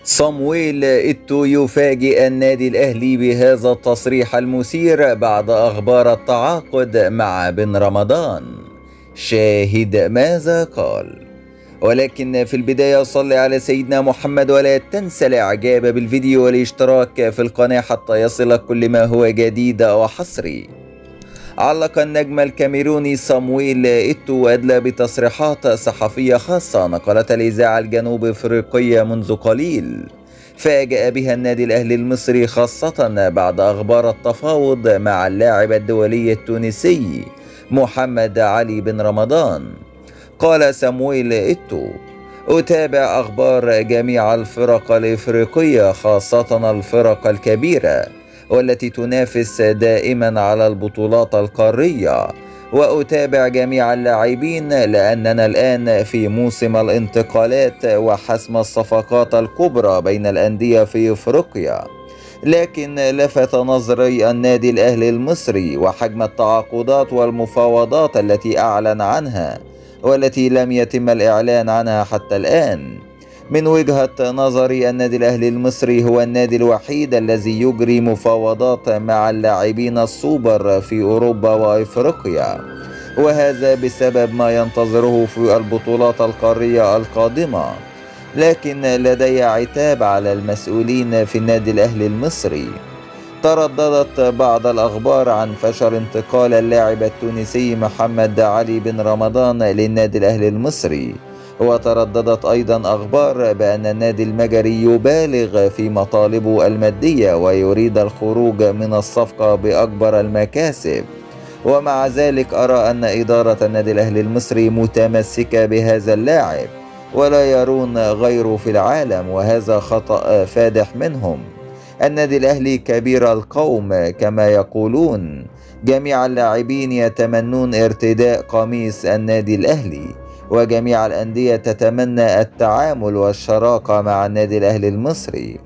صمويل إيتو يفاجئ النادي الأهلي بهذا التصريح المثير بعد أخبار التعاقد مع بن رمضان. شاهد ماذا قال. ولكن في البداية صل على سيدنا محمد ولا تنسى الإعجاب بالفيديو والاشتراك في القناة حتى يصلك كل ما هو جديد وحصري. علق النجم الكاميروني صمويل إيتو وأدلى بتصريحات صحفية خاصة نقلتها الإذاعة الجنوب أفريقية منذ قليل، فاجأ بها النادي الأهلي المصري خاصة بعد أخبار التفاوض مع اللاعب الدولي التونسي محمد علي بن رمضان. قال صمويل إيتو: أتابع أخبار جميع الفرق الإفريقية خاصة الفرق الكبيرة والتي تنافس دائما على البطولات القارية، وأتابع جميع اللاعبين لأننا الآن في موسم الانتقالات وحسم الصفقات الكبرى بين الأندية في إفريقيا. لكن لفت نظري النادي الأهلي المصري وحجم التعاقدات والمفاوضات التي أعلن عنها والتي لم يتم الإعلان عنها حتى الآن. من وجهة نظري النادي الأهلي المصري هو النادي الوحيد الذي يجري مفاوضات مع اللاعبين السوبر في أوروبا وإفريقيا، وهذا بسبب ما ينتظره في البطولات القارية القادمة. لكن لدي عتاب على المسؤولين في النادي الأهلي المصري. ترددت بعض الأخبار عن فشل انتقال اللاعب التونسي محمد علي بن رمضان للنادي الأهلي المصري، وترددت أيضا أخبار بأن النادي المجري يبالغ في مطالبه المادية ويريد الخروج من الصفقة بأكبر المكاسب. ومع ذلك أرى أن إدارة النادي الأهلي المصري متمسكة بهذا اللاعب ولا يرون غيره في العالم، وهذا خطأ فادح منهم. النادي الأهلي كبير القوم كما يقولون، جميع اللاعبين يتمنون ارتداء قميص النادي الأهلي، وجميع الأندية تتمنى التعامل والشراكة مع النادي الأهلي المصري.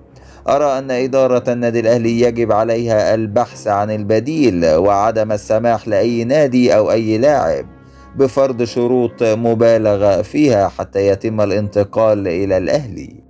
أرى أن إدارة النادي الأهلي يجب عليها البحث عن البديل وعدم السماح لأي نادي أو أي لاعب بفرض شروط مبالغ فيها حتى يتم الانتقال إلى الأهلي.